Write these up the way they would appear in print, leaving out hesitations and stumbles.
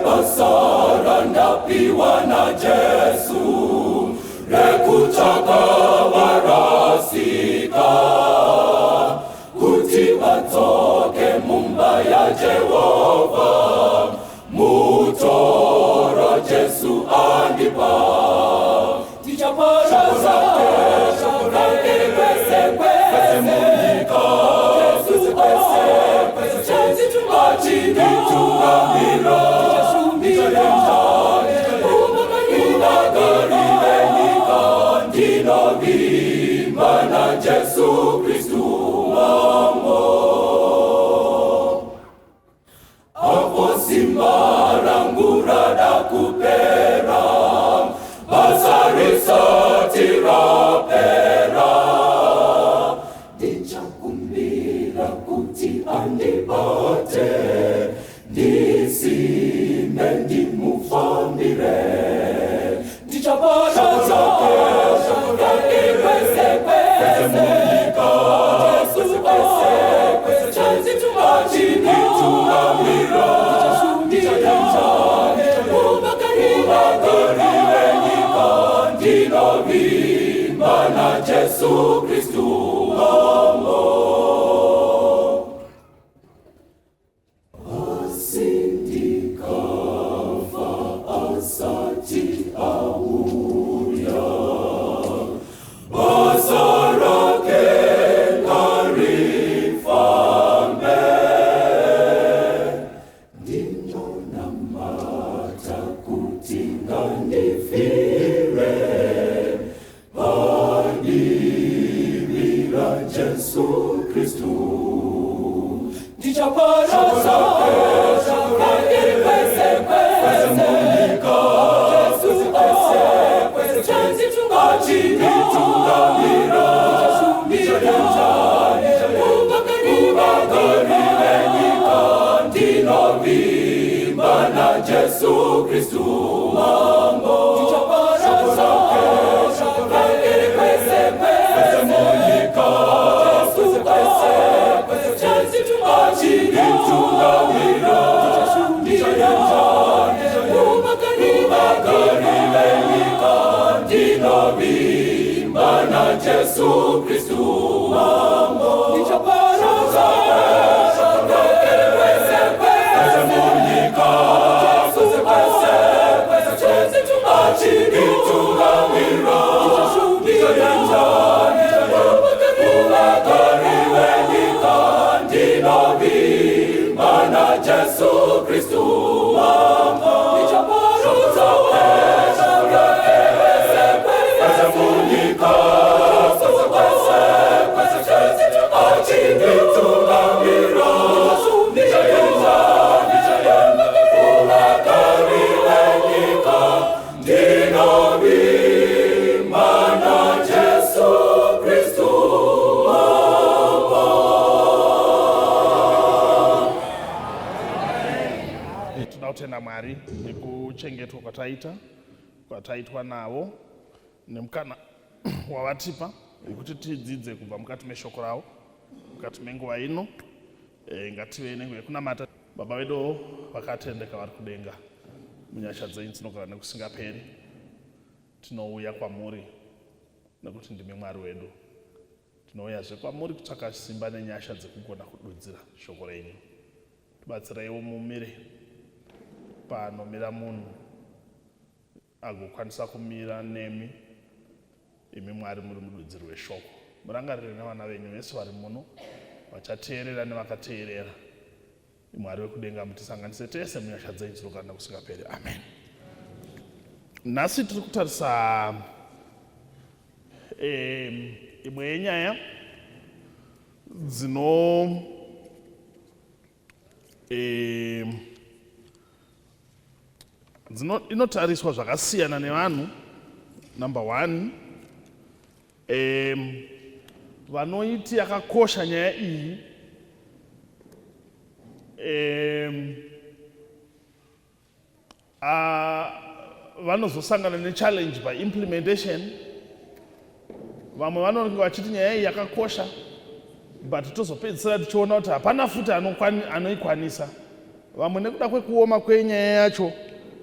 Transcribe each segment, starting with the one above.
Basa randapiwa naJesu rekutsvaka varasika kuti vadzoke mumba yaJehovha. Mutoro Jesu andipa, ndichaparadza shoko rake kwese kwese munyika. Jesu achinditungamira, ndichaenda kuvagari venyika. Ndinovimba naJesu Kristu Mambo. Apo simba rangu rada kupera, basa risati rapera, ndichakumbira kuti andibate, ndisimbe, ndimufambire. Ndichaparadza shoko rake kwese kwese munyika. Jesu achinditungamira, ndichaenda kuvagari venyika. Ndinovimba naJesu Kristu Mambo. Asi ndikafa asati auya, basa rake ngarifambe. Ndinonamata kuti ngandifire padivi raJesu Kristu. Ndichaparadza shoko rake kwese kwese munyika. Jesu achinditungamira, ndichaenda kuvagari venyika. Ndinovimba naJesu Kristu Mambo. Ndichaparadza shoko rake kwese kwese munyika. Jesu achinditungamira, ndichaenda kuvagari venyika. Ndinovimba naJesu Kristu Mambo. Ndichaparadza shoko rake kwese kwese munyika. Jesu achinditungamira, ndichaenda kuvagari venyika. Ndinovimba naJesu Kristu Mambo. Ndichaparadza shoko rake kwese kwese munyika. Achinditungamira, ndichaenda kuvagari venyika. Ndinovimba naJesu Kristu Mambo. Toda kutenda Mwari nekuchengetwa kwataita, kwataitwa navo, nemukana wavatipa wekuti tidzidze kubva mukati meshoko ravo mukati menguva ino. Ngative nenguva yekunamata. Baba vedu vakatendeka vari kudenga, munyasha dzenyu dzinogara nekusingaperi, tinouya kwamuri nekuti ndimi Mwari wedu. Tinouyazve kwamuri kutsvaka simba nenyasha dzekugona kududzira shoko renyu. Tibatsireiwo mumire panomira munhu agokwanisa kumira nemi, imi Mwari muri mududziri weshoko. Murangarire nevana venyu vese vari muno, vachateerera nevakateerera. Mwari wekudenga, mutisanganise tese munyasha dzenyu dzinogara nekusingaperi. Amen. Nhasi tiri kutarisa imwe yenyaya dzino dzino inotariswa zvakasiyana nevanhu. Number one, vanoiti yakakosha nyaya iyi, vanozosangana nechallenge paimplementation. Vamwe vanonge vachiti nyaya iyi yakakosha, but tozopedzisira tichiona kuti hapana futi anoikwanisa. Vamwe nekuda kwekuoma kwenyaya yacho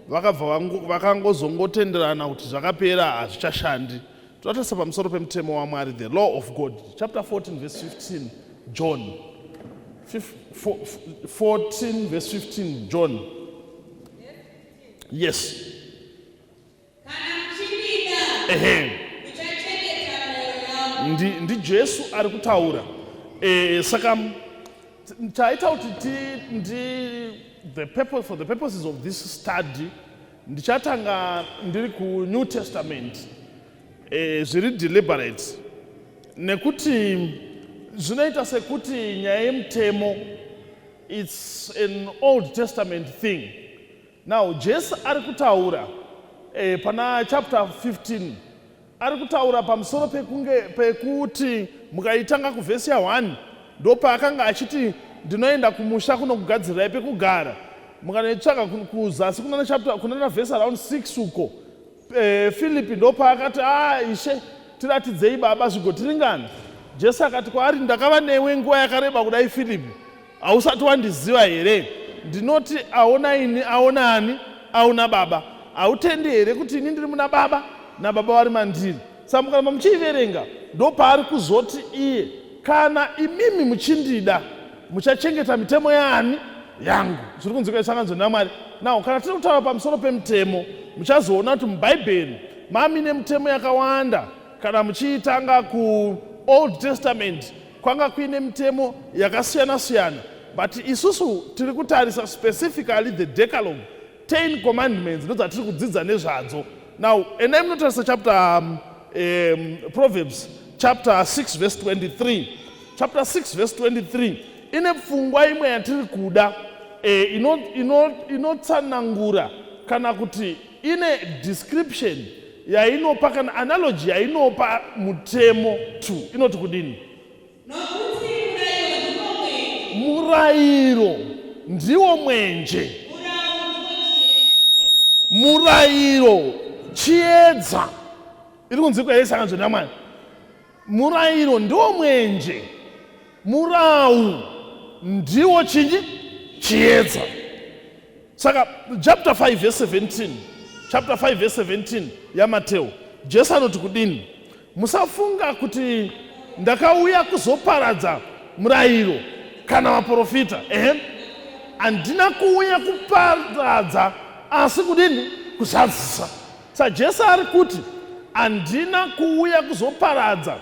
vakabva vakangozongotenderana kuti zvakapera hazvichashandi. Totarisa pamusoro pemutemo waMwari, the law of God, chapter 14 verse 15 John 14 verse 15 John. Yes. Kana muchindida, Ehe. muchachengeta mirayiro yangu. Ndi, ndiJesu ari kutaura. E, saka chaita kuti ti ndi the purpose, for the purposes of this study ndichatanga ndiri kuNew Testament e, zviri deliberate nekuti zvinoita sekuti nyaya yemutemo it's an Old Testament thing. Now Jesu ari kutaura eh, pana chapter 15 ari kutaura pamusoro pekunge pekuti mukaitanga kuvhesi ya1 ndopaakanga achiti ndinoenda kumusha kunokugadzirirai pekugara mukanoitsvaga kuzasi kunana chapter kunana vhesi around 6 uko eh, Filipi ndopaakati a ah, ishe tiratidzei baba zvigotiringana Jesu akati kwaari ndakava newe nguva yakareba kudai Filipi Hausati wandiziva here? Ndinoti aona ini aona ani? Aona Baba. Hautendi here kuti ini ndiri muna Baba naBaba vari mandiri? Saka mukaramba muchiiverenga ndopaari kuzoti iye, kana imimi muchindida muchachengeta mitemo yaani? Yangu. Zviri kunzwika isanganzo naMwari. Now kana tiri kutaura pamusoro pemitemo, muchazoona kuti muBhaibheri mamine mitemo yakawanda. Kana muchiitanga kuOld Testament Kwanga kuine mitemo yakasiyana siyana but isusu tiri kutarisa specifically the Decalogue, 10 commandments ndodzatiri kudzidza nezvadzo. Now endai munotarisa chapter Proverbs chapter 6 verse 23. Chapter 6 verse 23 ine pfungwa imwe yatiri kuda eh, inotsanangura ino, ino kana kuti ine description yainopa kana analogy yainopa mutemo to inoti kudini? Nokuti murayiro ndiwo mwenje. Murayiro ndiwo mwenje. Murayiro ndiwo chiedza. Murayiro chiedza. Iri kunzwikwa here sanganzo naMwari? Murayiro ndiwo mwenje. Murau ndiwo chinyi? Chiedza. Saka chapter 5 verse 17, chapter 5 verse 17 yaMateo, Jesu anoti kudini? Musafunga kuti ndakauya kuzoparadza murayiro kana vaprofita. Ehe, handina kuuya kuparadza asi kudini? Kuzadzisa. Sa Jesu ari kuti handina kuuya kuzoparadza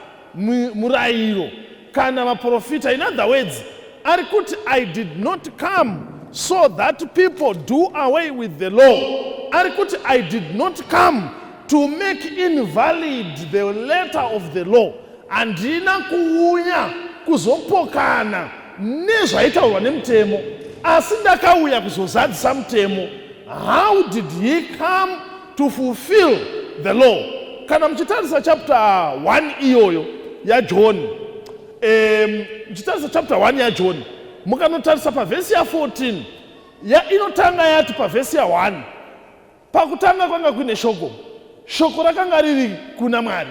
murayiro kana vaprofita. In other words, ari kuti I did not come so that people do away with the law. Ari kuti I did not come to make invalid the letter of the law. Handina kuuya kuzopokana nezvaitaurwa nemutemo, asi ndakauya kuzozadzisa mutemo. How did he come to fulfill the law? Kana muchitarisa chapter 1 iyoyo yaJohn, muchitarisa chapter 1 yaJohn, mukanotarisa pavhesi ya14 ya inotanga yati pavhesi ya1 Pakutanga kwanga kuine Shoko, Shoko rakanga riri kuna Mwari,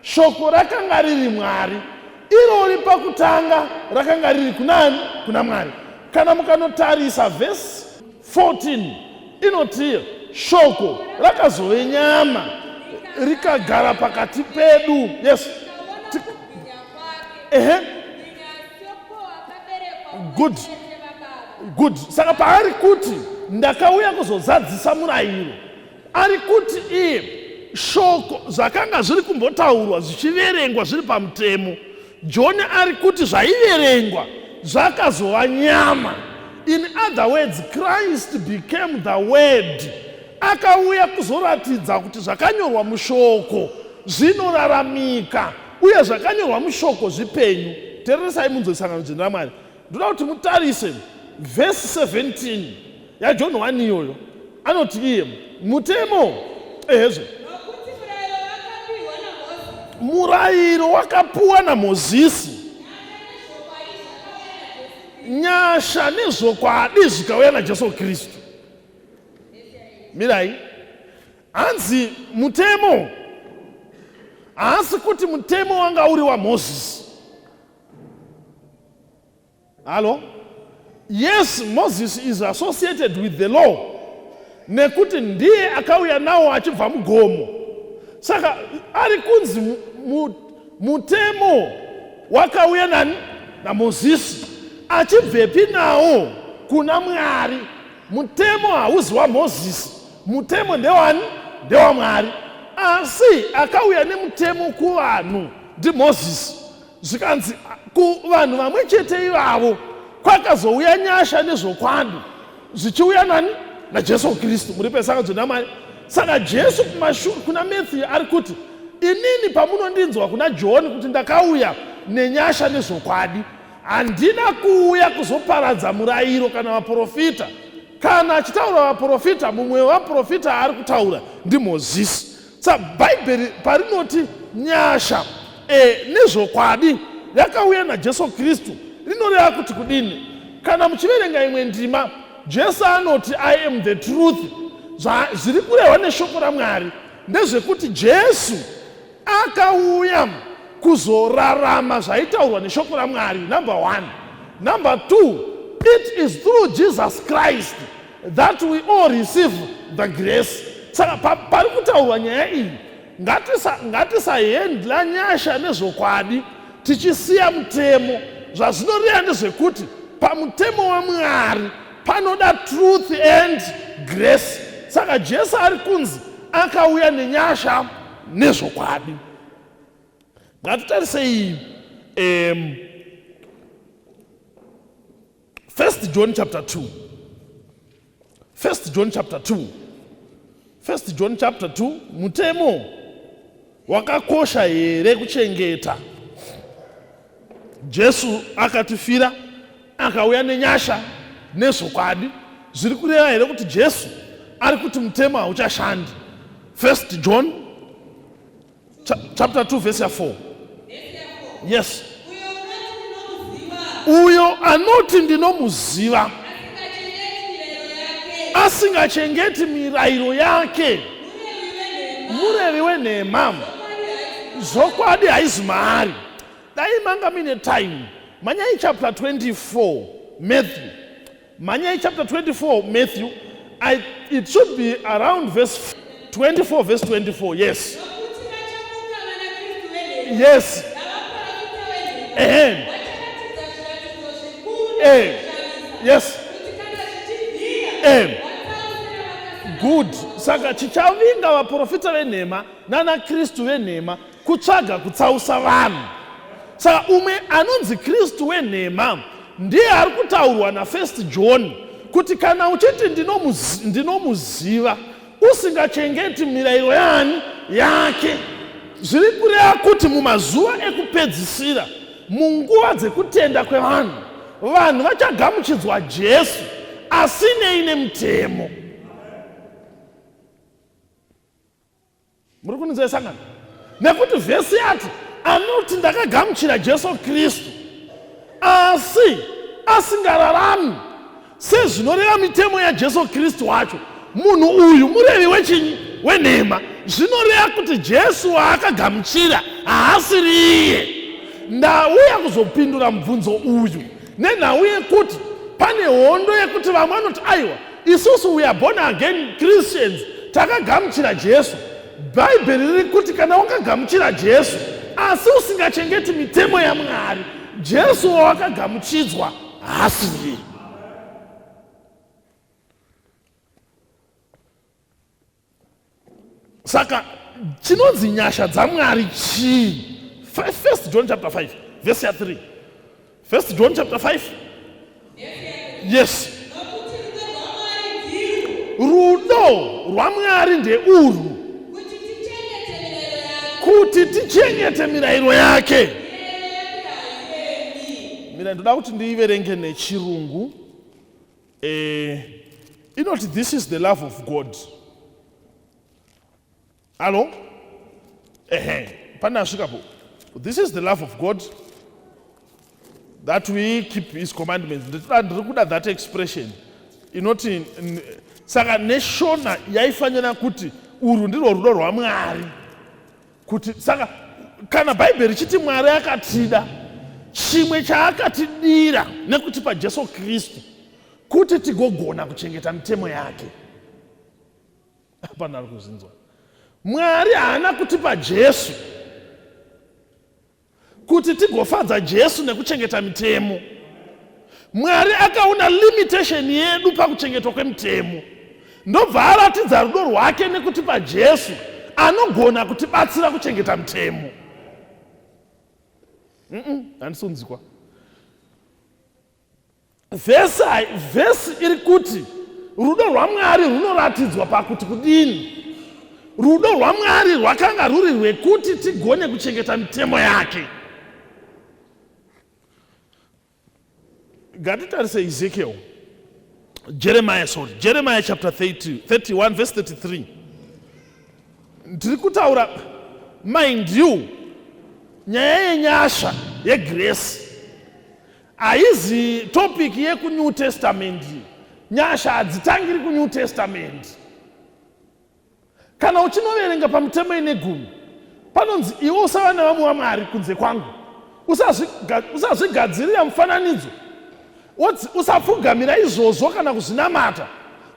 Shoko rakanga riri Mwari. Irori pakutanga rakanga riri kunani? Kuna Mwari. Kana mukanotarisa vhesi 14 inoti Shoko rakazove nyama rikagara pakati pedu. Yes. Ehe. Good. Good. Saka paari kuti ndakauya kuzozadzisa murayiro, ari kuti iye shoko zvakanga zviri kumbotaurwa zvichiverengwa zviri pamutemo. John ari kuti zvaiverengwa zvakazova nyama. In other words, Christ became the word. Akauya kuzoratidza kuti zvakanyorwa mushoko zvinoraramika uye zvakanyorwa mushoko zvipenyu. Teereresai munzwe sangano dzvene raMwari. Ndoda kuti mutarise vhesi 17 yaJohn 1 iyoyo. Anoti iye mutemo ehezve murayiro wakapuwa naMozisi, nyasha nezvokwadi zvikauya naJesu Kristu. Mirai, hanzi mutemo haasi kuti mutemo wanga uri waMozisi. Halo? Yes, Moses is associated with the law nekuti ndiye akauya nawo achibva mugomo. Saka ari kunzi mutemo wakauya nani? NaMozisi. Achibvepi nawo? Kuna Mwari. Mutemo hauzi waMozisi, mutemo ndewani? NdewaMwari. Asi akauya nemutemo kuvanhu ndiMozisi. Zvikanzi kuvanhu vamwe chete ivavo kwakazouya nyasha nezvokwadi zvichiuya nani? NaJesu Kristu. Muri pesangano naMwari. Saka Jesu kumashure kuna Matthew ari kuti inini pamunondinzwa kuna John kuti ndakauya nenyasha nezvokwadi, handina kuuya kuzoparadza murayiro kana vaprofita. Kana achitaura vaprofita, mumwe wevaprofita ari kutaura ndiMozisi. Sa Bhaibheri parinoti nyasha e, nezvokwadi yakauya naJesu Kristu, rinoreva kuti kudini? Kana muchiverenga imwe ndima, Jesu anoti I am the truth. Zviri kurehwa neshoko raMwari ndezvekuti Jesu akauya kuzorarama zvaitaurwa neshoko raMwari, number one. Number two, it is through Jesus Christ that we all receive the grace. Saka pari kutaurwa nyaya iyi, ngatisahendla nyasha nezvokwadi tichisiya mutemo. Zvazvinoreva ndezvekuti pamutemo waMwari panoda truth and grace. Saka Jesu ari kunzi akauya nenyasha nezvokwadi. Ngatitarisei 1 John chapter 2. 1 John chapter 2. 1 John chapter 2, mutemo wakakosha here kuchengeta? Jesu akatifira, akauya nenyasha nezvokwadi. Zviri kureva here kuti Jesu ari kuti mutemo hauchashandi? 1 John chapter 2 verse 4. Yes. Uyo anoti ndinomuziva asingachengeti mirayiro yake murevi wenhema, zvokwadi haizi maari. Dai manga mine time, manyai chapter 24 Matthew. Manyai chapter 24 Matthew. It should be around verse 24, verse 24. Yes. Yes. Ehe. Eh. Yes. Eh. Good. Saka chichavinga vaprofita venhema nana Kristu venhema kutsvaga kutsausa vanhu. Saka umwe anonzi Kristu wenhema ndiye ari kutaurwa naFirst John kuti kana uchiti ndinomuziva usingachengeti mirayiro yaani yake, zviri kureva kuti mumazuva ekupedzisira, munguva dzekutenda kwevanhu, vanhu vachagamuchidzwa Jesu asinei nemutemo. Muri kunzwa sangano? Nekuti vhesi yati anoti ndakagamuchira Jesu Kristu asi asingararami sezvinoreva mitemo yaJesu Kristu wacho, munhu uyu murevi wechinyi? Wenhema. Zvinoreva kuti Jesu waakagamuchira haasiri iye. Ndauya kuzopindura mubvunzo uyu nenhau yekuti pane hondo yekuti vamwe vanoti aiwa, isusu we are born again Christians, takagamuchira Jesu. Bhaibheri riri kuti kana wakagamuchira Jesu asi usingachengeti mitemo yaMwari, Jesu wawakagamuchidzwa haasiri. Saka chinonzi nyasha dzaMwari chii? 1 John chapter 5 verse ya 3. 1 John chapter 5. Yes. Rudo rwaMwari ndeurwu, kuti tichengete mirayiro yake. Mira, ndoda kuti ndiiverenge nechirungu. Inoti this is the love of God. Hello? Ehe, pane asvikapo. This is the love of God, that we keep his commandments. Ndiri kuda that expression inoti saka neshona yaifanira kuti urwu ndirwo rudo rwaMwari. Kuti saka kana Bhaibheri richiti Mwari akatida, chimwe chaakatidira nekutipa Jesu Kristu. Kuti tigogona kuchengeta mitemo yake. Hapana ari kuzvinzwa. Mwari haana kutipa Jesu kuti tigofadza Jesu nekuchengeta mitemo. Mwari akaona limitation yedu pakuchengetwa kwemutemo, ndobva aratidza rudo rwake nekutipa Jesu anogona kutibatsira kuchengeta mutemo. Handisi kunzikwa. Vhesi vhesi iri kuti rudo rwaMwari runoratidzwa pakuti kudini? Rudo rwaMwari rwakanga ruri rwekuti tigone kuchengeta mitemo yake. Ngatitarise Ezekiel, Jeremiah, sorry, Jeremiah chapter 30, 31 verse 33. Ndiri kutaura mind you nyaya yenyasha yegrace Haizi topic yeku New Testament. Nyasha hadzitangiri ku New Testament. Kana uchinoverenga pamitemo ine gumi panonzi iwe usava nevamwe vamwari kunze kwangu, usazvigadzirira mufananidzo, usapfugamira izvozvo kana kuzvinamata,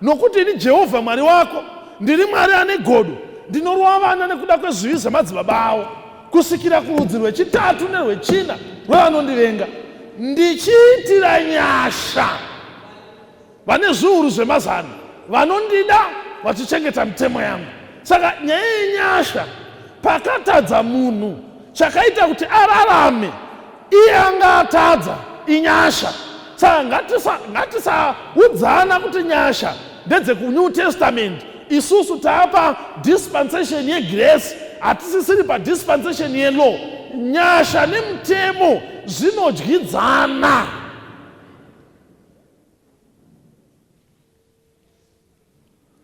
nokuti ini Jehovha Mwari wako ndiri Mwari ane godo, ndinorova vana nekuda kwezvivi zvamadzibaba avo, kusvikira kurudzi rwechitatu nerwechina rwevanondivenga, ndichiitira nyasha vane zviuru zvemazana vanondida vachichengeta mitemo yangu. Saka nyaya yenyasha, pakatadza munhu chakaita kuti ararame iye anga atadza inyasha. Saka ngatisaudzana kuti nyasha ndedzekuNew Testament, isusu taapa dispensation yegrace, hatisisiri padispensation yelaw. Nyasha nemutemo zvinodyidzana.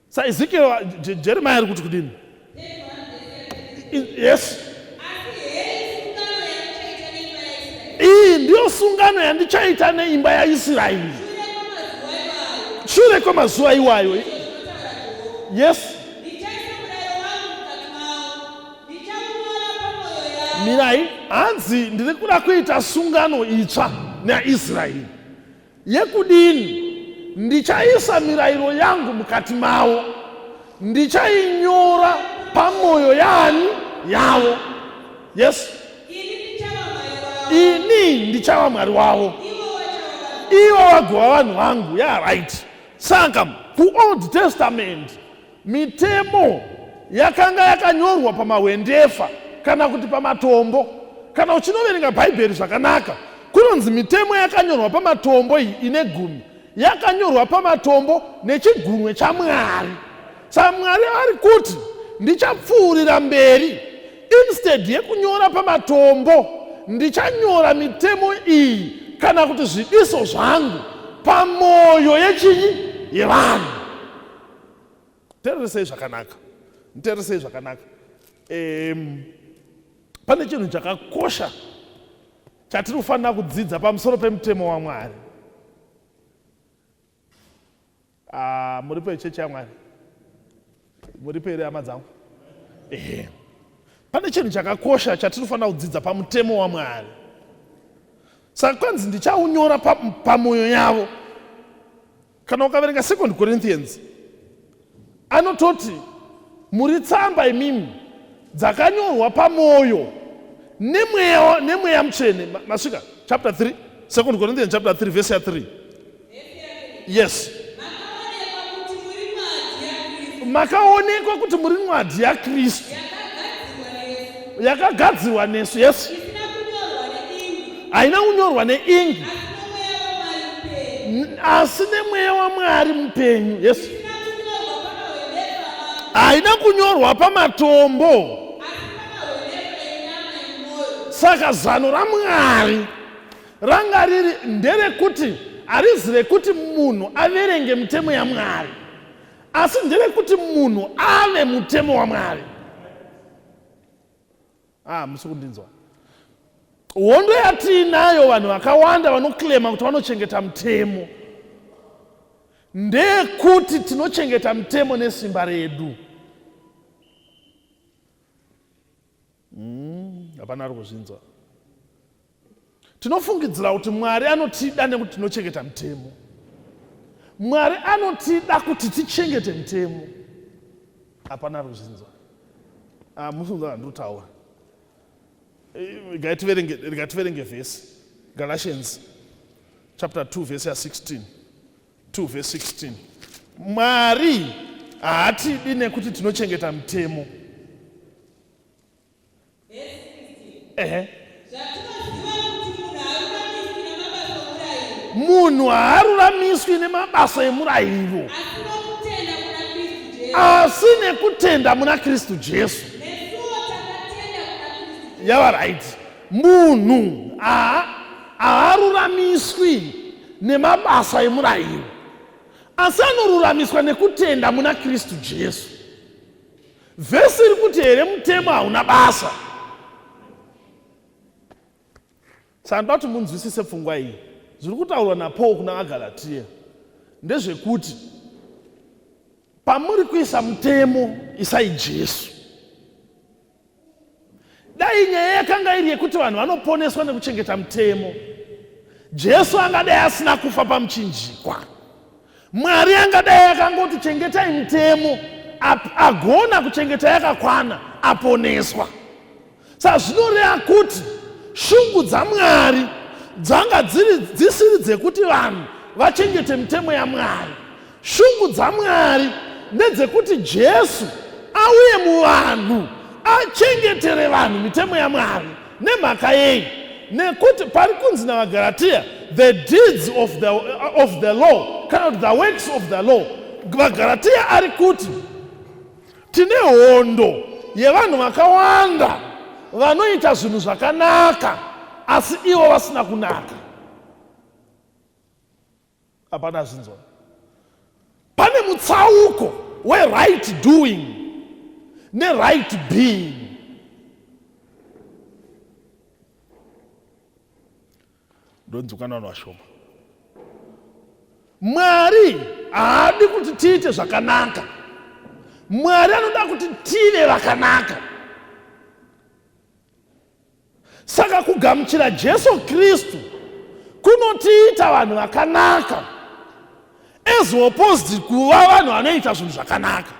SaEzekiel, Jeremiah ari kuti kudini? Yes. Iyi ndiyo sungano yandichaita neimba yaIsraeri shure kwemazuva iwayo. Yes. Mirai, hanzi ndiri kuda kuita sungano itsva naIsraeri. Yekudini? Ndichaisa mirayiro yangu mukati mavo, ndichainyora pamwoyo yaani? Yavo. Yes. Ini ndichava Mwari wavo, ivo vagova vanhu vangu. Ya right. Saka kuOld Testament Mitemo yakanga yakanyorwa pamahwendefa kana kuti pamatombo. Kana uchinoverenga Bhaibheri zvakanaka, kunonzi mitemo yakanyorwa pamatombo iyi ine gumi yakanyorwa pamatombo nechigunwe chaMwari. Saka Mwari ari kuti ndichapfuurira mberi, instead yekunyora pamatombo, ndichanyora mitemo iyi kana kuti zvidiso zvangu pamwoyo yechinyi yevanhu. Teereresei zvakanaka, nditeeresei zvakanaka. Um, pane chinhu chakakosha chatiri kufanira kudzidza pamusoro pemutemo waMwari. Ah, muripo yechechi yaMwari? Muripo here hama dzangu? Ehe. Pane chinhu chakakosha chatinofanira kudzidza pamutemo waMwari. Saka kwanzi ndichaunyora pamwoyo yavo. Kana ukaverenga Second Corinthians anototi muri tsamba imimi dzakanyorwa pamwoyo nemweya nemweya mutsvene. Masvika chapter 3 Second Corinthians chapter 3 verse ya 3. Yes. Makaonekwa kuti muri mwadhi yaKristu yakagadzirwa nesu. Yes. Haina kunyorwa neingi asi nemweya waMwari mupenyu. Yes. Haina kunyorwa pamatombo. Saka zano raMwari ranga riri nderekuti harizi rekuti munhu averenge mitemo yaMwari, asi nderekuti munhu ave mutemo waMwari. Ah, musi kundinzwa. Hondo yatiinayo, vanhu vakawanda vanoclaima kuti vanochengeta mutemo, ndeyekuti tinochengeta mutemo nesimba redu. Mm, hapana ari kuzvinzwa. Tinofungidzira kuti Mwari anotida nekuti tinochengeta mutemo. Mwari anotida kuti tichengete mutemo. Hapana ruzvinzwa. Ah, musunzwa zvandinotaura. Regai tiverenge, regai tiverenge vhesi. Galatians chapter 2 verse ya 16. 2 verse 16. Mwari haatidi nekuti tinochengeta mutemo. Ehe. Munhu haaruramiswi nemabasa emurayiro, asi nekutenda muna Kristu Jesu. Yava right. Munhu haaruramiswi nemabasa emurayiro, asi anoruramiswa nekutenda muna Kristu Jesu. Vhesi iri kuti here mutemo hauna basa? Saka ndoda kuti munzwisise pfungwa iyi. Zviri kutaurwa naPaul kuna vaGalatiya ndezvekuti pamuri kuisa mutemo isai Jesu. Dai nyaya yakanga iri yekuti vanhu vanoponeswa nekuchengeta mutemo, Jesu angadai asina kufa pamuchinjikwa. Mwari angadai akangoti chengetai mutemo, agona kuchengeta yakakwana, aponeswa. Saka zvinoreva kuti shungu dzaMwari dzanga dziri dzisiri dzekuti vanhu vachengete mitemo yaMwari. Shungu dzaMwari ndedzekuti Jesu auye muvanhu achengetere vanhu mitemo yaMwari. Nemhaka yei? Nekuti pari kunzi naVaGaratiya the deeds of the, of the law kana kuti the works of the law. VaGaratiya ari kuti Tine hondo yevanhu vakawanda vanoita zvinhu zvakanaka asi ivo vasina kunaka. Hapana zvinzwa. Pane mutsauko weright doing neright being. Ndonzwikana vanhu vashoma. Mwari haadi kuti tiite zvakanaka. Mwari anoda kuti tive vakanaka. Saka kugamuchira Jesu Kristu kunotiita vanhu vakanaka as opposed kuva vanhu vanoita zvinhu zvakanaka.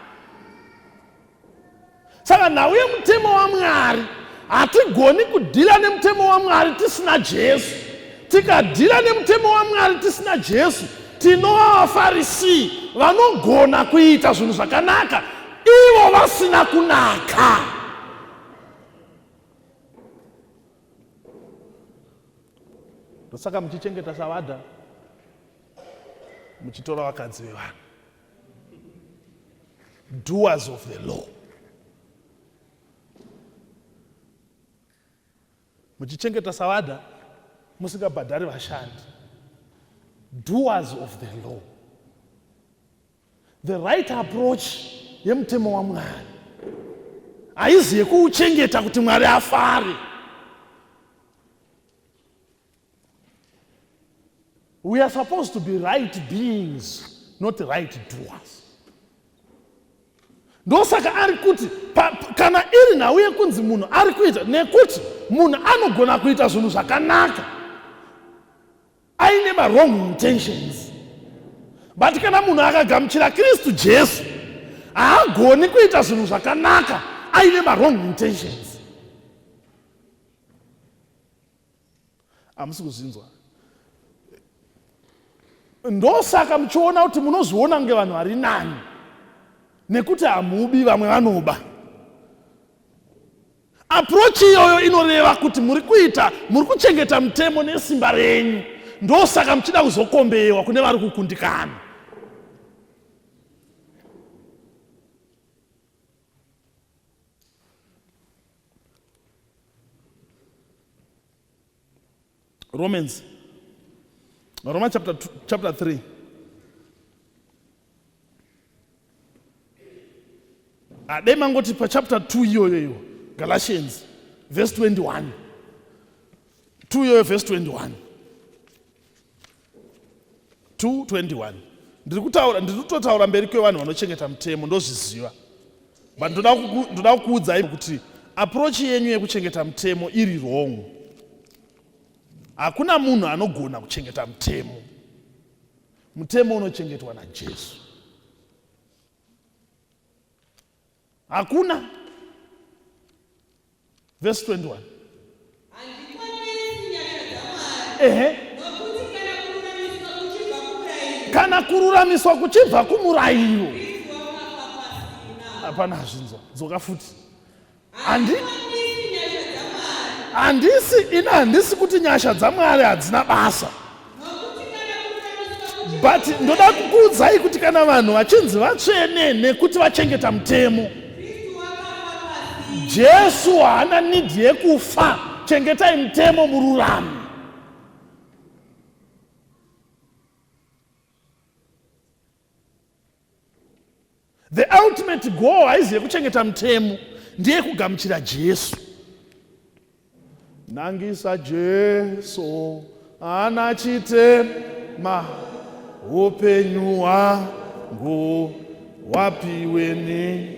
Saka nhau yemutemo waMwari, hatigoni kudhila nemutemo waMwari tisina Jesu. Tikadhila nemutemo waMwari tisina Jesu, tinova vaFarisii vanogona kuita zvinhu zvakanaka ivo vasina kunaka. Ndosaka muchichengeta Savadha, muchitora vakadzi vevanhu. Doers of the law. Muchichengeta Savadha, musingabhadhari vashandi. Doers of the law. The right approach yemutemo waMwari haizi yekuuchengeta kuti Mwari afare. We are supposed to be right beings, not right doers. Ndosaka ari kuti kana iri nhau yekunzi munhu ari kuita nekuti munhu anogona kuita zvinhu zvakanaka aine mawrong intentions but kana munhu akagamuchira Kristu Jesu haagoni kuita zvinhu zvakanaka aine mawrong intentions. Hamusi kuzvinzwa. Ndosaka muchiona kuti munozviona kunge vanhu vari nani nekuti hamubi, vamwe vanoba. Approach iyoyo inoreva kuti muri kuita, muri kuchengeta mutemo nesimba renyu. Ndosaka muchida kuzokombewa kune vari kukundikana. Romans, Romans chapter, 2, chapter 3. Adai mangoti pachapter 2 iyoyo iyo Galatians verse 21 2 iyoyo verse 21 2:21 ndiri kutaura ndiri kutotaura mberi kwevanhu vanochengeta mutemo ndozviziva but ndoda kukuudzai kuti approach yenyu yekuchengeta mutemo iri wrong. Hakuna munhu anogona kuchengeta mutemo. Mutemo unochengetwa naJesu. Hakuna. Verse 21. Ehe. Kana kururamiswa kuchibva kumurayiro. Hapana zvinzwa. Dzoka futi. Handisi ini handisi kuti nyasha dzaMwari hadzina basa. But ndoda kukuudzai kuti kana vanhu vachinzi vatsvene nekuti vachengeta mutemo, Jesu haana need yekufa. Chengetai mutemo mururami. The ultimate goal haizi yekuchengeta mutemo, ndeyekugamuchira Jesu. Nangisa Jesu ana chitema upenyu hwangu wapiwe ni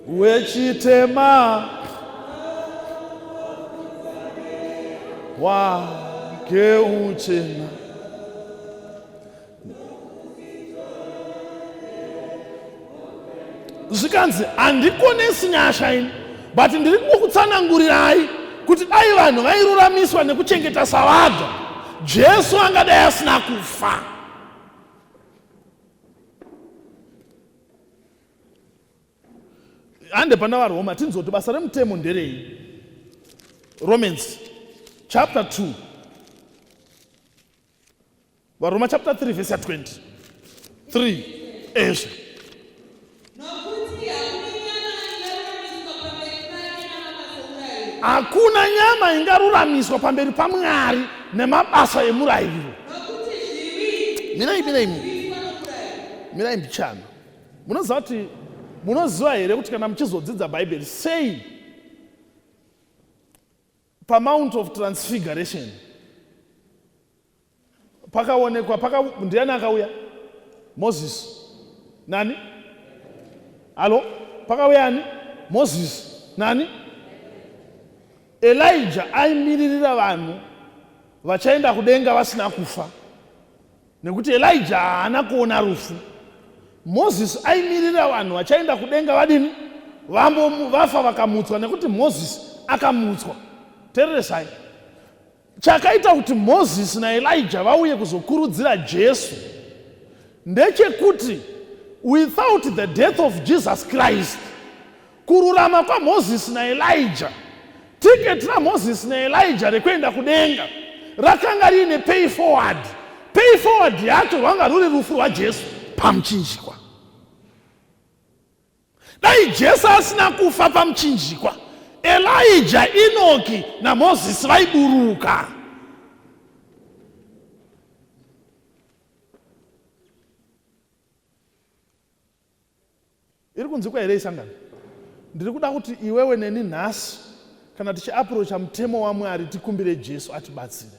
wechitema wake uchena zvikanzi handikonesi nyasha ini but ndiri kungokutsanangurirai kuti dai vanhu vairuramiswa nekuchengeta savadha Jesu angadai asina kufa. Hande pana vaRoma tinzwe kuti basa remutemo nderei. Romans chapter 2 VaRoma chapter 3 verse ya 20 3 ezvo. Hakuna nyama ingaruramiswa pamberi paMwari nemabasa emurayiro. Mirai, mirai, mirai mbichana. Munoziva kuti munoziva here kuti kana muchizodzidza Bhaibheri sei paMount of Transfiguration pakaonekwa paka ndiani akauya? Moses nani? Halo, pakauya ani? Moses nani? Elijah aimiririra vanhu vachaenda kudenga vasina kufa. Nekuti Elijah haana kuona rufu. Moses aimirira vanhu vachaenda kudenga vadini? Vambo vafa vakamutswa nekuti Moses akamutswa. Tereresai. Chakaita kuti Moses naElijah vauye kuzokurudzira Jesu ndechekuti without the death of Jesus Christ Kururama kwaMozisi naElija. Tiketi raMozisi naElija rekuenda kudenga rakanga riine pay forward. Pay forward yacho rwanga ruri rufu rwaJesu pamuchinjikwa. Dai Jesu asina kufa pamuchinjikwa, Elija, Enoki naMozisi vaiburuka. Iri kunzwikwa here isangano? Ndiri kuda kuti iwewe neni nhasi kana tichiaprocha mutemo waMwari tikumbire Jesu atibatsire.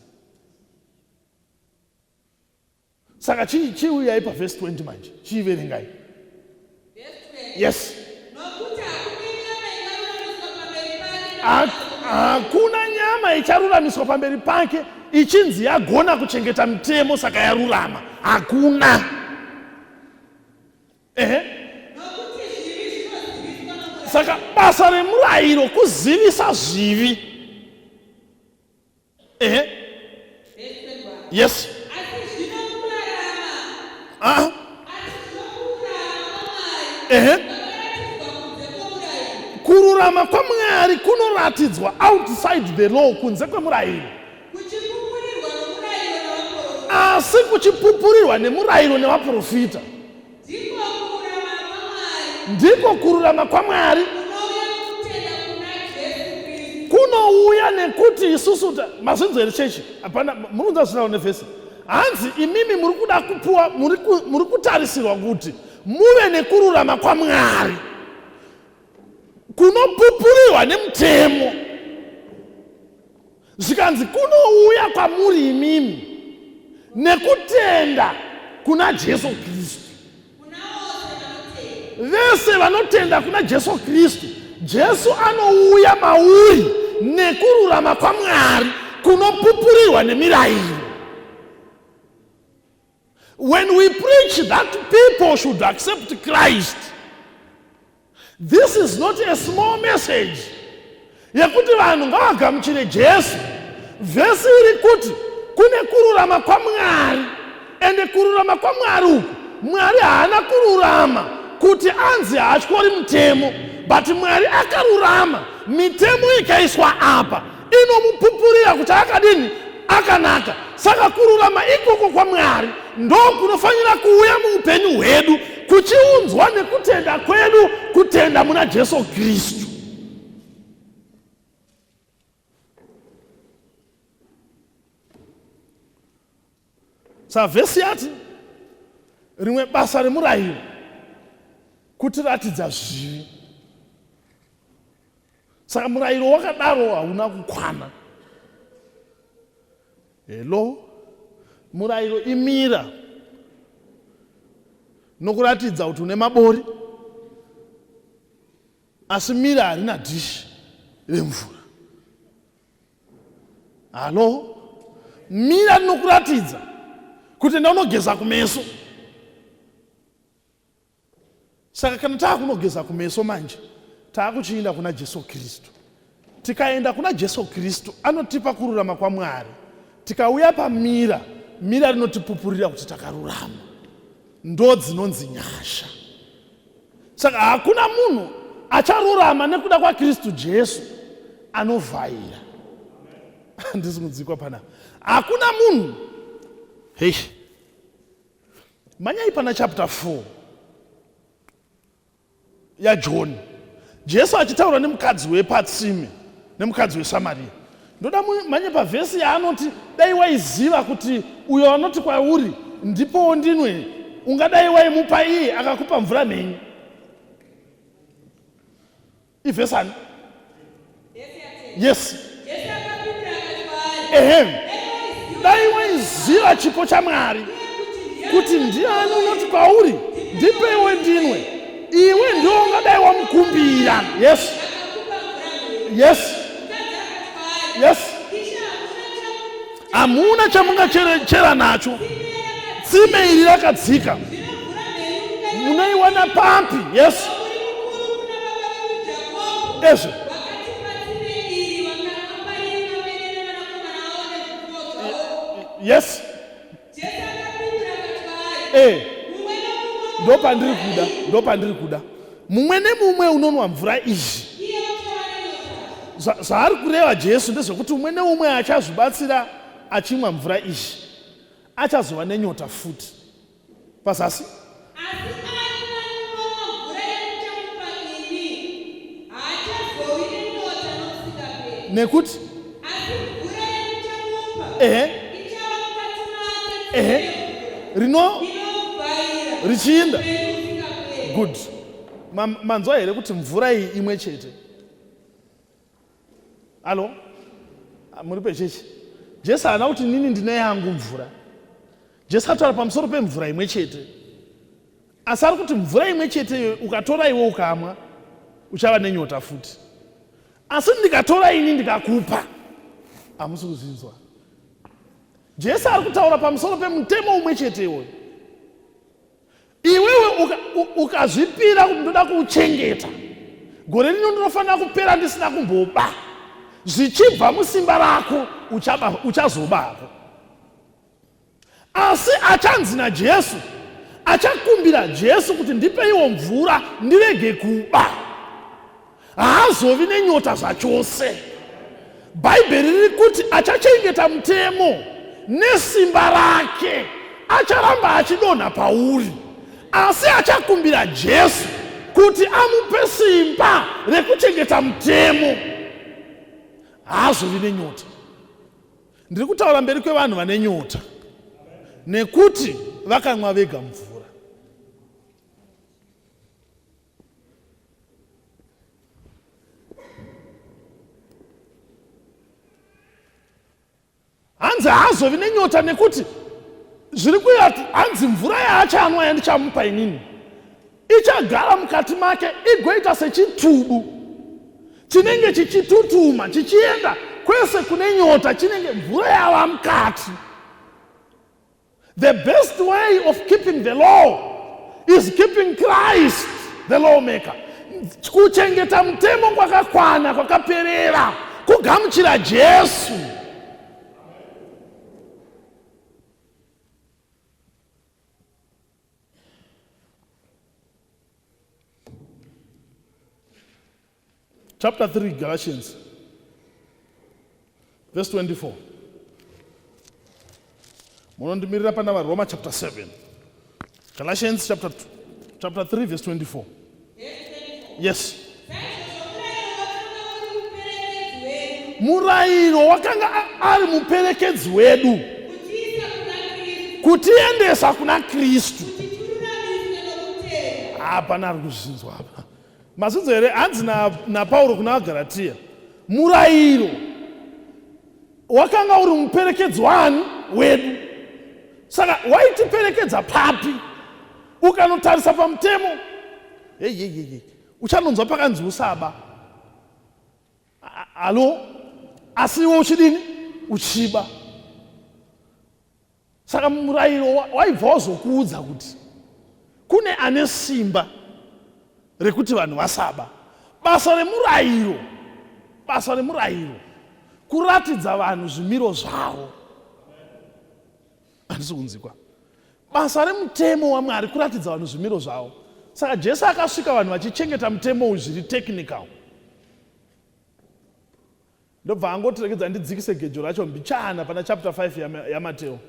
Saka chiuyai pavhesi 20 manje, chiiverengai. Yes. Hakuna nyama icharuramiswa pamberi pake ichinzi yagona kuchengeta mutemo saka yarurama. Hakuna. Ehe. Saka basa remurayiro kuzivisa zvivi. Ehe. Yes. Ah. Ehe. Kururama kwaMwari kunoratidzwa outside the law, kunze kwemurayiro. Asi kuchipupurirwa nemurayiro nevaprofita. Ndiko kururama kwaMwari kunouya nekuti isusu mazvinzwa here chechi? Hapana, muri kunzwa zvinawo nevhesi. Hanzi imimi muri kuda kupuwa, muri kutarisirwa kuti muve nekururama kwaMwari kunopupurirwa nemutemo. Zvikanzi kunouya kwamuri imimi nekutenda kuna Jesu Kristu. Vese vanotenda kuna Jesu Kristu, Jesu anouya mauri nekururama kwaMwari. kunopupurirwa nemirayiro. When we preach that people should accept Christ, this is not a small message yekuti vanhu ngavagamuchire Jesu. Vhesi iri kuti kune kururama kwaMwari, ende kururama kwaMwari uku, Mwari haana kururama kuti anzi haatyori mutemo, but Mwari akarurama, mitemo ikaiswa apa inomupupurira kuti akadini akanaka. Saka kururama ikoko kwaMwari ndokunofanira kuuya muupenyu hwedu kuchiunzwa nekutenda kwedu, kutenda muna Jesu Kristu. Saka vhesi yati rimwe basa remurayiro kutiratidza zvivi. Saka murayiro wakadaro hauna kukwana. Hello, murayiro imira nokuratidza kuti une mabori, asi mira harina dhishi remvura. Halo, mira rinokuratidza kuti enda unogeza kumeso. Saka kana taakunogeza kumeso manje, taakuchiinda kuna Jesu Kristu. Tikaenda kuna Jesu Kristu, anotipa kururama kwaMwari. Tikauya pamira, mira rinotipupurira kuti takarurama. Ndo dzinonzi nyasha. Saka hakuna munhu acharurama nekuda kwaKristu Jesu anovhaira. Handisi kunzwikwa panapa. Hakuna munhu. Hei. Manyai pana chapter 4 yaJohn. Jesu achitaura nemukadzi wepatsime, nemukadzi weSamaria. Ndoda manye pavhesi yaanoti dai waiziva kuti uyo anoti kwauri ndipowo ndinwe ungadai waimupa iye akakupa mvura mhenyu. Ivhesi ani? Yes. Ehe. Dai waiziva chipo chaMwari kuti ndiani unoti kwauri ndipeiwe ndinwe, iwe ndiwe ungadai wamukumbira. Yes. Yes. Yes. Hamuna chamungachera nacho. Tsime iri rakadzika. Munoiwana papi? Yes. Ezvo. Yes. Eh. Ndopandiri kuda, ndopandiri kuda. Mumwe nemumwe unonwa mvura iyi. Zvaari kureva Jesu ndezvekuti umwe neumwe achazvibatsira achimwa mvura iyi achazova nenyota futi. Pazasi. Asi ani nani unonwa mvura yandichamupa ini haachazovi nenyota nokusingaperi. Nekuti? Asi mvura yandichamupa Ehe. ichava mukati make Ehe. tsime yemvura Rino inovaira richiinda. upenyu husingaperi. Good. Manzwa here kuti mvura iyi imwe chete? Alo, muri pechechi? Jesu haana kuti nini ndine yangu mvura. Jesu ataura pamusoro pemvura imwe chete. Asi ari kuti mvura imwe chete iyoyo ukatora iwe ukamwa uchava nenyota futi. Asi ndikatora ini ndikakupa, hamusi kuzvinzwa. Jesu ari kutaura pamusoro pemutemo umwe chete iwoyo. Iwewe ukazvipira kuti ndoda kuuchengeta, gore rino ndinofanira kupera ndisina kumboba, zvichibva musimba rako uchazoba hako. Asi achanzi naJesu, achakumbira Jesu kuti ndipeiwo mvura ndirege kuba. Haazovi nenyota zvachose. Bhaibheri riri kuti achachengeta mutemo nesimba rake, acharamba achidonha pauri, asi achakumbira Jesu kuti amupe simba rekuchengeta mutemo. Haazovi nenyota. Ndiri kutaura mberi kwevanhu vane nyota nekuti vakamwa vega mvura. Hanzi haazovi nenyota nekuti zviri kuya hanzi mvura yaachanwa yandichamupa inini ichagara mukati make igoita sechitubu chinenge chichitutuma chichienda. kwese kune nyota chinenge mvura yava mukati. The best way of keeping the law is keeping Christ the lawmaker. Kuchengeta mutemo kwakakwana kwakaperera kugamuchira Jesu. Chapter 3 Galatians verse 24. Munondimirira pana vaRoma chapter 7. Galatians chapter, chapter 3 verse 24. Yes. Murayiro wakanga ari muperekedzi wedu kutiendesa kuna Kristu. Hapana ari kuzvinzwa apa. Mazvinzwa here? Hanzi naPauro kuna vaGaratiya, murayiro wakanga uri muperekedzi waani wedu. Saka waitiperekedza papi? Ukanotarisa pamutemo, heyeyeye, uchanonzwa pakanzi usaba. Halo, asi iwe uchidini? Uchiba. Saka murayiro waibva wazokuudza kuti kune ane simba rekuti vanhu vasaba. Basa remurayiro, basa remurayiro kuratidza vanhu zvimiro zvavo. Handisi kunzikwa. Basa remutemo waMwari kuratidza vanhu zvimiro zvavo. Saka Jesu akasvika vanhu vachichengeta mutemo uyu zviri technical. Ndobva angoti regedza ndidzikise gejo racho mbichana pana chapter 5 yaMateo.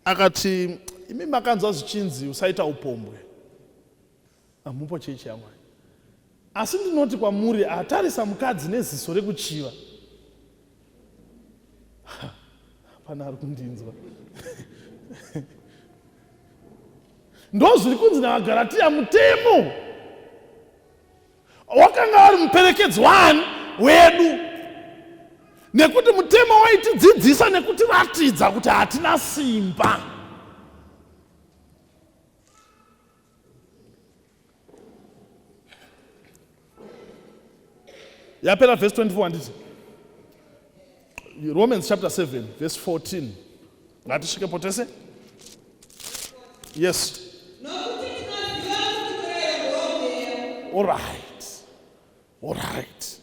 Akati imi makanzwa zvichinzi usaita upombwe. Hamupo chechi yaMwari. Asi ndinoti kwamuri atarisa mukadzi neziso rekuchiva. Hapana ari kundinzwa. Ndozviri kunzi navaGaratiya mutemo. Wakanga vari muperekedzi waani wedu, nekuti mutemo waitidzidzisa nekutiratidza kuti hatina simba. Yapera verse 24 handiti? Romans chapter 7 verse 14. Ngatisvikepo tese. Yes. All right. All right.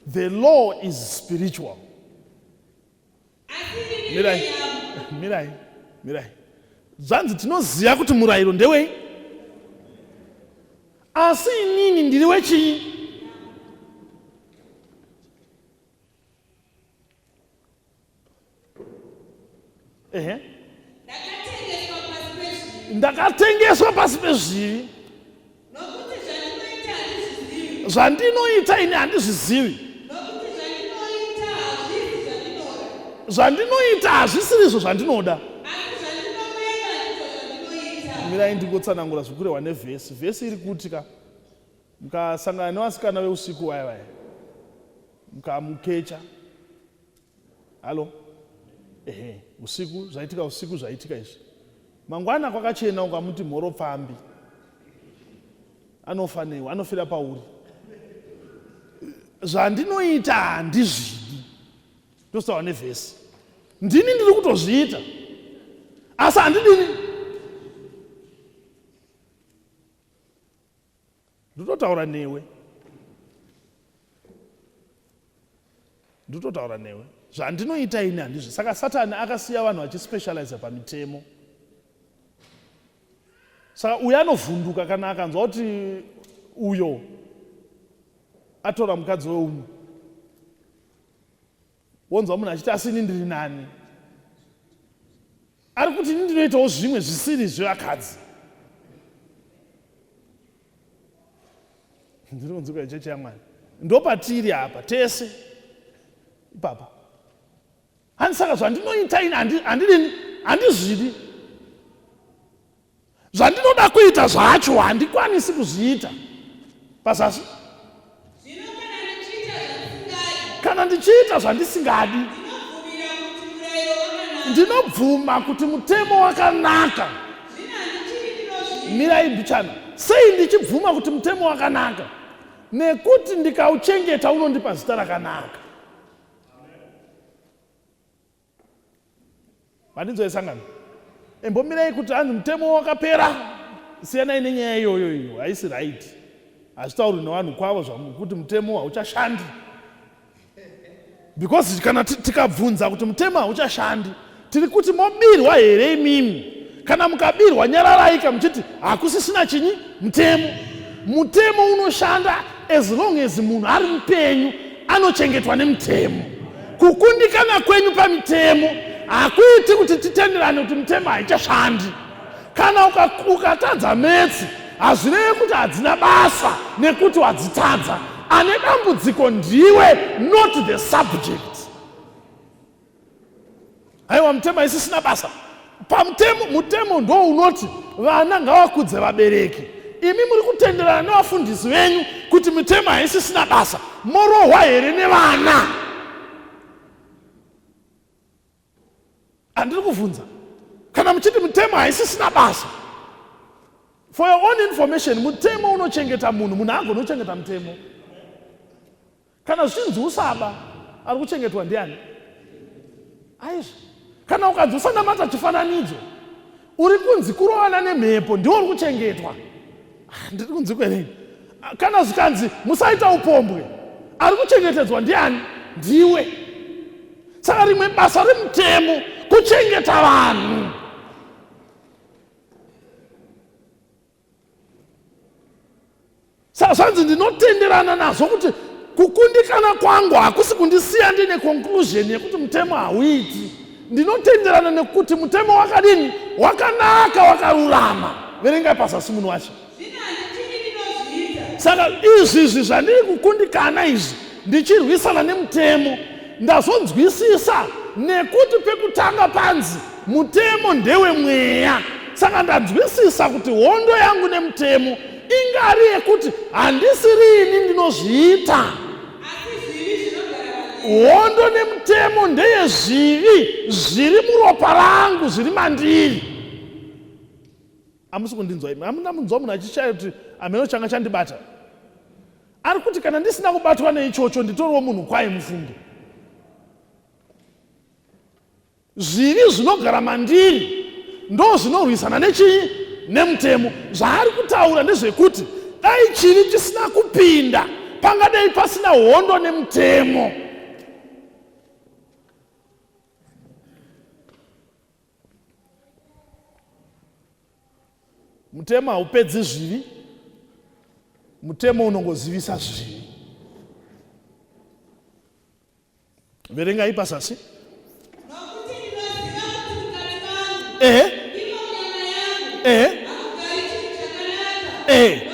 The law is spiritual. Mirai. Mirai. Mirai. Zvanzi tinoziva kuti murayiro ndewei? Asi inini ndiri wechii? Ehe. Ndakatengeswa pasi pezvivi. Zvandinoita ini handizvizivi. Zvandinoita hazvisiri izvo zvandinoda. Mirai ndingotsanangura zvikurehwa nevhesi. Vhesi iri kuti ka mukasangana nevasikana veusiku vaya vaya mukamukecha Hallo? Ehe, usiku zvaitika usiku zvaitika izvi. Mangwana kwakachena ukamuti mhoro pfambi. Anofa newe, anofira pauri. Zvandinoita handizvidi. Ndostawa nevhesi. Ndini ndiri kutozviita. Asi handidini. Ndototaura newe. Ndototaura newe. Zvandinoita ini handizvo. Saka Satani akasiya vanhu vachispecializa pamitemo. Saka uyo anovhunduka kana akanzwa kuti uyo atora mukadzi weumwe. Wonzwa munhu achiti asi ini ndiri nani. Ari kuti ini ndinoitawo zvimwe zvisiri zvevakadzi. Ndiri kunzwika chechi yaMwari. Ndopatiri apa tese ipapa. Hanzi saka zvandinoita ini handidini handizvidi. Zvandinoda kuita zvacho handikwanisi kuzviita. Pazasi. Kana ndichiita zvandisingadi, ndinobvuma kuti mutemo wakanaka. Mirai mbichana. Sei ndichibvuma kuti mutemo wakanaka? Nekuti ndikauchengeta unondipa zita rakanaka. Mandinzwa yesangano. Imbomirai kuti hanzi mutemo wakapera. Siyanai nenyaya iyoyo iyo, haisi right. Hazvitaurwi nevanhu kwavo zvamukuti mutemo hauchashandi. Because kana tikabvunza kuti mutemo hauchashandi, tiri kuti mobirwa here imimi? Kana mukabirwa nyararaika muchiti hakusisina chinyi mutemo. Mutemo unoshanda as long as munhu ari mupenyu anochengetwa nemutemo. Kukundikana kwenyu pamitemo hakuiti kuti titenderane kuti mitemo haichashandi. Kana ukatadza metsi hazvirevi kuti hadzina basa nekuti wadzitadza. Ane dambudziko ndiwe not the subject. Haiwa mutemo haisisina basa. Pamutemo mutemo ndo unoti vana ngavakudze vabereki. Imi muri kutenderana nevafundisi venyu kuti mitemo haisisina basa. Morohwa here nevana? Handiri kuvhunza. Kana muchiti mutemo haisisina basa. For your own information, mutemo unochengeta munhu, munhu haagoni kuchengeta mutemo. Kana zvichinzi usaba, ari kuchengetwa ndiani? Aizvo. Kana ukanzi usanamata chifananidzo, uri kunzi kurovana nemhepo ndiwo uri kuchengetwa. Ah, ndiri kunzi kwerei? Ah, kana zvikanzi musaita upombwe, ari kuchengetedzwa ndiani? Ndiwe. Saka rimwe basa remutemo kuchengeta vanhu. Saka zvanzi ndinotenderana nazvo kuti kukundikana kwangu hakusi kundisiya ndine conclusion yekuti mutemo hauiti. Ndinotenderana nekuti mutemo wakadini? Wakanaka, wakarurama. Verengai pazasi munhu wacho. Saka izvizvi zvandiri kukundikana izvi ndichirwisana nemutemo ndazonzwisisa nekuti pekutanga panzi mutemo ndewe mweya. Saka ndanzwisisa kuti hondo yangu nemutemo ingari yekuti handisi riini ndinozviita. Hondo nemutemo ndeyezvivi zviri muropa rangu zviri mandiri. Hamusi kundinzwa imi. Hamuna munzwa munhu achishaya kuti hameno changa chandibata. Ari kuti kana ndisina kubatwa neichocho nditoriwo munhu kwaye mufunge. Zvivi zvinogara mandiri ndo zvinorwisana nechii? Nemutemo. Zvaari kutaura ndezvekuti dai chivi chisina kupinda pangadai pasina hondo nemutemo. Mutemo haupedzi zvivi, mutemo unongozivisa zvivi. Verengai pasasi. Ehe. Ehe. Ehe.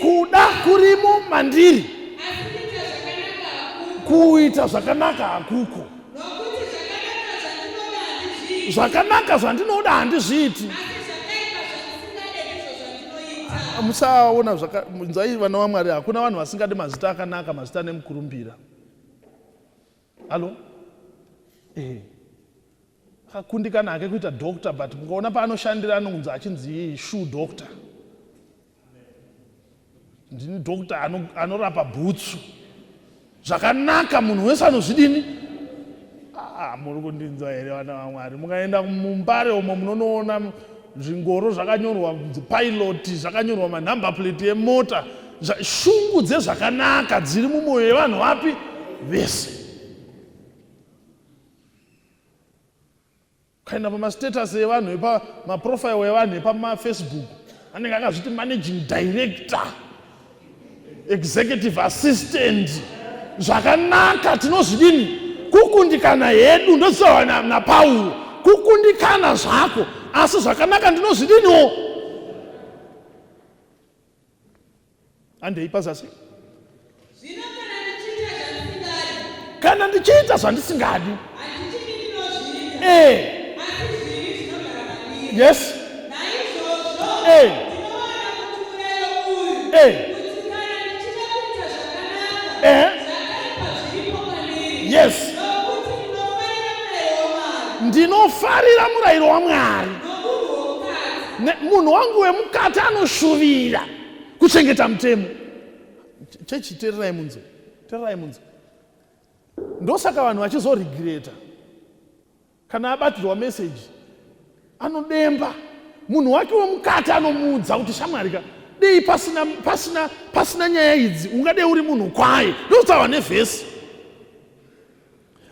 Kuda kurimo mandiri. Kuita zvakanaka hakuko. Zvakanaka zvandinoda handizviiti. Musaona nzwai vana vaMwari, hakuna vanhu vasingadi mazita akanaka, mazita ane mukurumbira. Halo? Eh. Akakundikana hake kuita doctor but mukaona paanoshandira anonzi achinzi shoe doctor. Ndini doctor anorapa bhutsu. Zvakanaka munhu wese anozvidini? Ah, muri kundinzwa here vana vaMwari? Mukaenda muMbare umo munonoona zvingoro zvakanyorwa pilot, zvakanyorwa manumber plate emota, shungu dzezvakanaka dziri mumwoyo yevanhu vapi vese. Ukaenda pamastatus evanhu epamaprofile evanhu epamafacebook anenge akazviti managing director, executive assistant. Zvakanaka tinozvidini? Kukundikana hedu ndozvitaurwa naPauro, kukundikana zvako asi zvakanaka ndinozvidiniwo. Handei pazasi. Zvino kana ndichiita zvandisingadi. Kana ndichiita zvandisingadi. Handiti ndinozviita. Eh. Asi zvivi zvinogara mandiri. Yes. Naizvozvo. Eh. Ndinowana kuti murayiro uyu. Eh. Kuti kana ndichida kuita zvakanaka. Eh. Zvakaipa zviripo kwandiri. Yes. Nokuti ndinofarira murayiro waMwari. Ndinofarira murayiro waMwari. Nomunhu womukati. Munhu wangu wemukati anoshuvira kuchengeta mutemo. Chechi, tererai munzwe, tererai munzwe. Ndosaka vanhu vachizoregreta. Kana abatirwa meseji anodemba munhu wake wemukati anomuudza kuti shamwari ka dei pasina pasina pasina nyaya idzi ungadei uri munhu kwaye ndokutaurwa nevhesi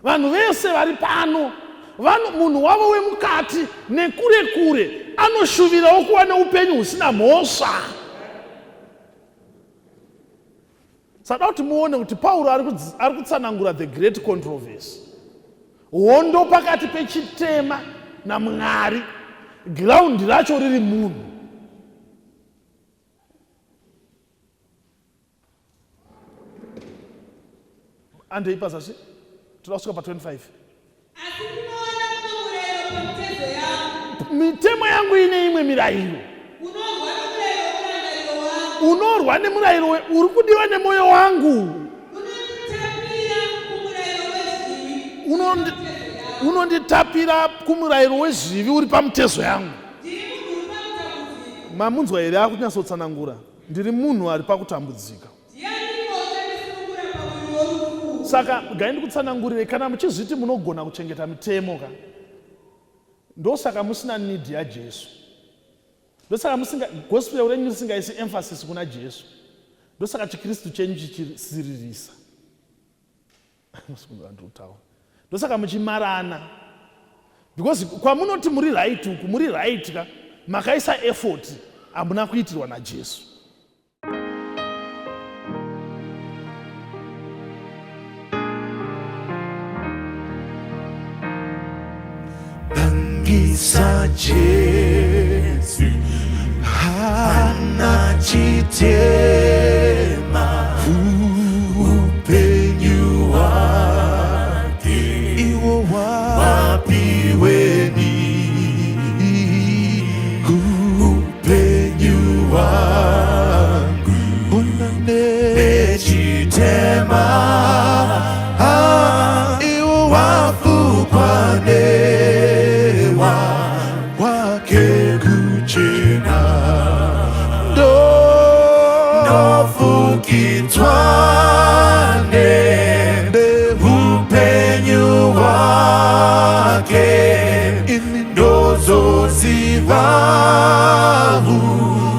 vanhu vese vari pano vano munhu wavo wemukati nekure kure anoshuvirawo kuva neupenyu husina mhosva Sada kuti muone kuti Pauro ari kutsanangura the great controversy, hondo pakati pechitema naMwari, giraundi racho riri munhu. Andei pazasi, toda kusvika pa 25. Asi ndinoona mumwe murayiro pamitezo yangu. Mitemo yangu ine imwe mirayiro. Unorwa nomurayiro womurangariro wangu. Unorwa nemurayiro uri kudiwa nemwoyo wangu. Unonditapira kumurayiro wezvivi. Unonditapira kumurayiro wezvivi uri pamutezo yangu. Ndiri munhu uri pakutambudzika. Mamunzwa here akunyatsotsangura? Ndiri munhu ari pakutambudzika. Ndianiko uchandisunungura pamuviri worufu? Saka gai ndikutsanangurire, kana muchizviti munogona kuchengeta mitemo ka, ndosaka musina need yaJesu. Ndosaka musinga gospel renyu risingaisi emphasis kuna Jesu. Ndosaka chiKristu chenyu chichisiririsa. Ndosaka muchimarana. Because kwamunoti muri right uku, muri right ka, makaisa effort hamuna kuitirwa naJesu. Nangisa Jesu hana chitema upenyu hwake iwo wapiweni upenyu hwangu nechitema iwo wafukwa newa kwake kuchena ndofukidzwa neupenyu hwake ndozoziva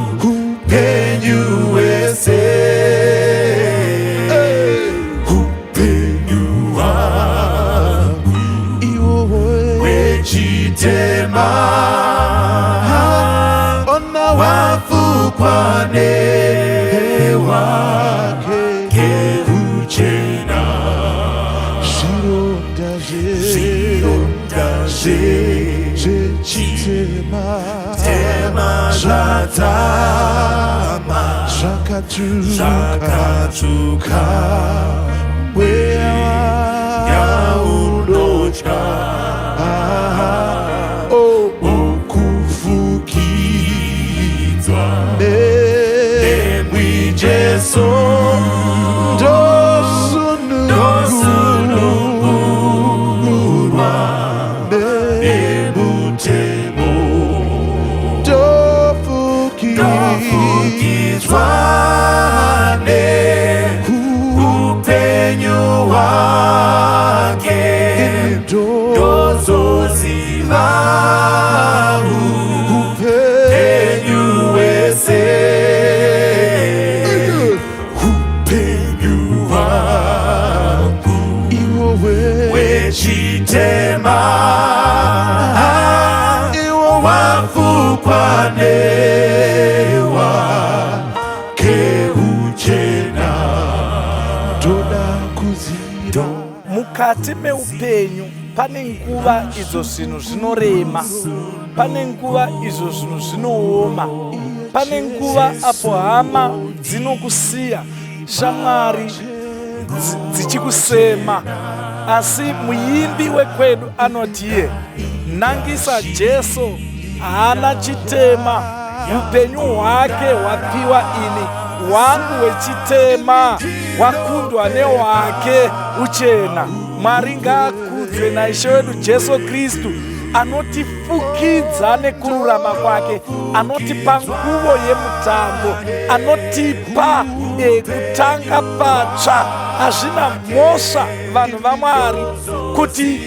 hupenyu hwese hupenyu hwangu hwechitema ona wafukwa newake kekuchena zvironda zvechitema zvadzama zvakatsvuka mweya yaunotya ukufukidzwa nemwi Jesu ndosunungurwa nemutemo ndofukidzwa neupenyu hwake ndozoziva upenyu hwese upenyu hwangu wechitema iwo wafukwa newa keuchena toda kuziva Mukati meupenyu pane nguva idzo zvinhu zvinorema, pane nguva izvo zvinhu zvinooma, pane nguva apo hama dzinokusiya, shamwari dzichikusema. Asi muimbi wekwedu anoti iye, nangisa Jesu haana chitema, upenyu hwake hwapiwa ini, hwangu hwechitema hwakundwa nehwake uchena. Mwari ngaakudzwe naIshe wedu Jesu Kristu anotifukidza nekururama kwake, anotipa nguvo yemutambo, anotipa kutanga patsva. Hazvina mhosva vanhu vaMwari. kuti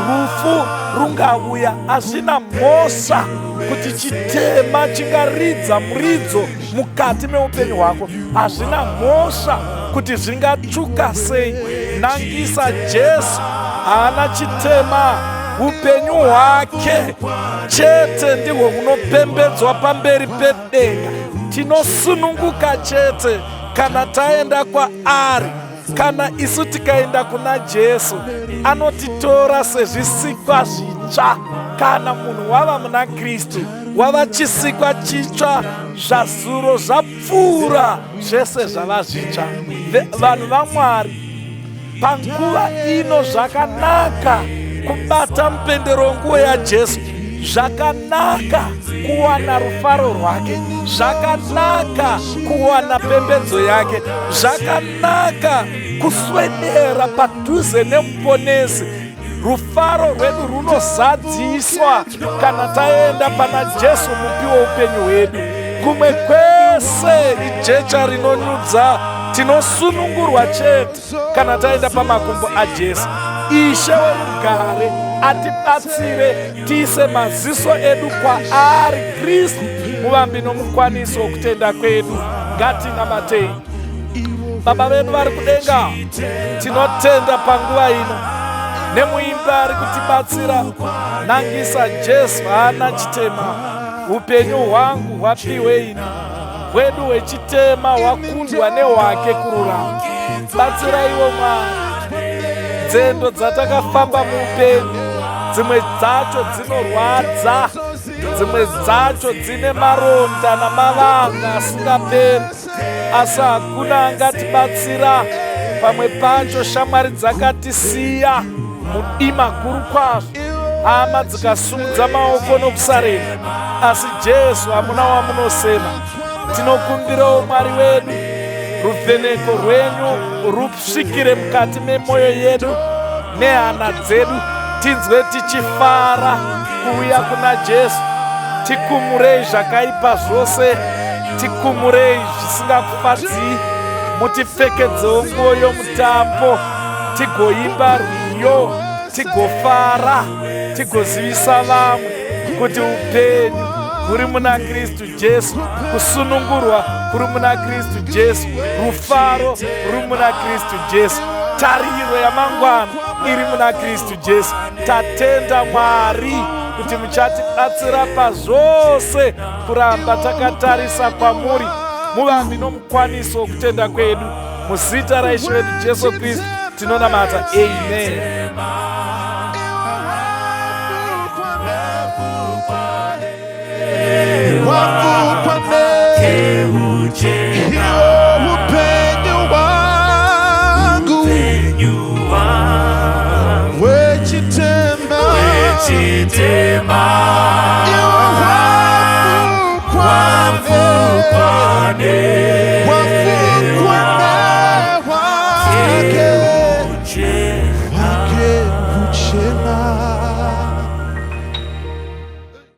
rufu rungavuya, hazvina mhosva kuti chitema chingaridza muridzo mukati meupenyu hwako, hazvina mhosva kuti zvingatsvuka sei. Nangisa Jesu, haana chitema. Upenyu hwake chete ndihwo hunopembedzwa pamberi pedenga. Tinosununguka chete kana taenda kwaari. Kana isu tikaenda kuna Jesu, anotitora sezvisikwa zvitsva. Kana munhu wava muna Kristu, wava chisikwa chitsva, zvazuro zvapfuura, zvese zvava zvitsva. Vanhu vaMwari, panguva ino zvakanaka kubata mupendero wenguo yaJesu, zvakanaka kuwana rufaro rwake, zvakanaka kuwana pembedzo yake, zvakanaka kuswedera padhuze nemuponesi. Rufaro rwedu runozadziswa kana taenda pana Jesu, mupi woupenyu hwedu. Kumwe kwese ijecha rinonyudza. Tinosunungurwa chete kana taenda pamakumbo aJesu. Ishe werugare atibatsire tiise maziso edu kwaari, Kristu, muvambi nomukwanisi wokutenda kwedu. Ngatinamatei. Baba vedu vari kudenga, tinotenda panguva ino nemuimbi ari kutibatsira. Nangisa Jesu, haana chitema. Upenyu hwangu hwapiwe ini, hwedu hwechitema hwakundwa nehwake kururama. Batsiraiwo Mwari, nzendo dzatakafamba muupenyu, dzimwe dzacho dzinorwadza, dzimwe dzacho dzine maronda namavanga asingaperi, asi hakuna angatibatsira. Pamwe pacho shamwari dzakatisiya mudima guru kwazvo, hama dzikasumudza maoko nokusarenda, asi Jesu hamuna wamunosema. Tinokumbirawo Mwari wedu, ruvheneko rwenyu rusvikire mukati memwoyo yedu nehana dzedu, tinzwe tichifara kuuya kuna Jesu. Tikumurei zvakaipa zvose, tikumurei zvisingakufadzii, mutipfekedzewo nguo yomutambo, tigoimba rwiyo, tigofara, tigozivisa vamwe kuti upenyu huri muna Kristu Jesu, kusunungurwa kuri muna Kristu Jesu, rufaro ruri muna Kristu Jesu, tariro yamangwana iri muna Kristu Jesu. Tatenda Mwari kuti muchatibatsira pazvose kuramba takatarisa kwamuri, muvambi nomukwaniso wokutenda kwedu. Muzita raIshe wedu Jesu Kristu tinonamata, amen. Wafukwa.